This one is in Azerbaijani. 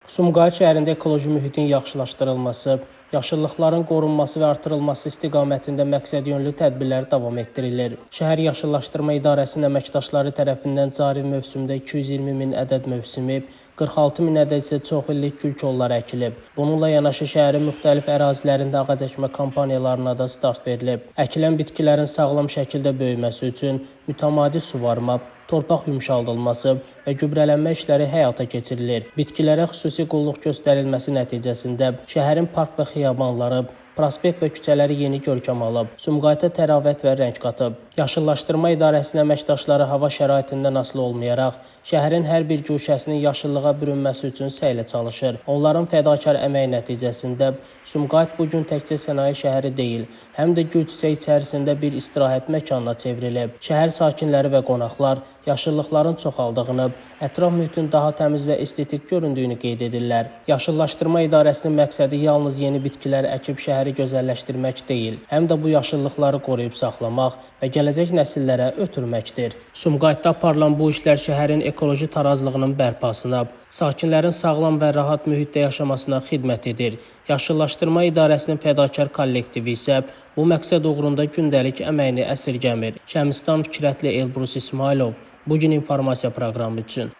Sumqayıt şəhərində ekoloji mühitin yaxşılaşdırılması, yaşıllıqların qorunması və artırılması istiqamətində məqsədyönlü tədbirlər davam etdirilir. Şəhər Yaşıllaşdırma İdarəsinin əməkdaşları tərəfindən cari mövsümdə 220 min ədəd mövsümi, 46 min ədəd isə çoxillik gül kolları əkilib. Bununla yanaşı şəhərin müxtəlif ərazilərində ağac əkmə kampaniyalarına da start verilib. Əkilən bitkilərin sağlam şəkildə böyüməsi üçün mütəmadi suvarma, torpaq yumşaldılması və gübrələnmə işləri həyata keçirilir. Bitkilərə xüsusi qulluq göstərilməsi nəticəsində şəhərin park və xiyabanları, prospekt və küçələri yeni görkəm alıb, Sumqayıta təravət və rəng qatıb. Yaşıllaşdırma İdarəsinin əməkdaşları hava şəraitindən asılı olmayaraq şəhərin hər bir guşəsinin yaşıllığa bürünməsi üçün səylə çalışır. Onların fədakar əməyi nəticəsində Sumqayıt bu gün təkcə sənaye şəhəri deyil, həm də gül çiçək içərisində bir istirahət məkanına çevrilib. Şəhər sakinləri və qonaqlar yaşıllıqların çoxaldığını, ətraf mühitin daha təmiz və estetik göründüyünü qeyd edirlər. Yaşıllaşdırma İdarəsinin məqsədi yalnız yeni bitkilər əkib şəhəri gözəlləşdirmək deyil, həm də bu yaşıllıqları qoruyub saxlamaq və gələcək nəsillərə ötürməkdir. Sumqayıtda aparılan bu işlər şəhərin ekoloji tarazlığının bərpasına, sakinlərin sağlam və rahat mühitdə yaşamasına xidmət edir. Yaşıllaşdırma İdarəsinin fədakar kollektivi isə bu məqsəd uğrunda gündəlik əməyini əsirgəmir. Şəmistan Fikrətli, Elbrus İsmayılov. Bu gün informasiya proqramı üçün.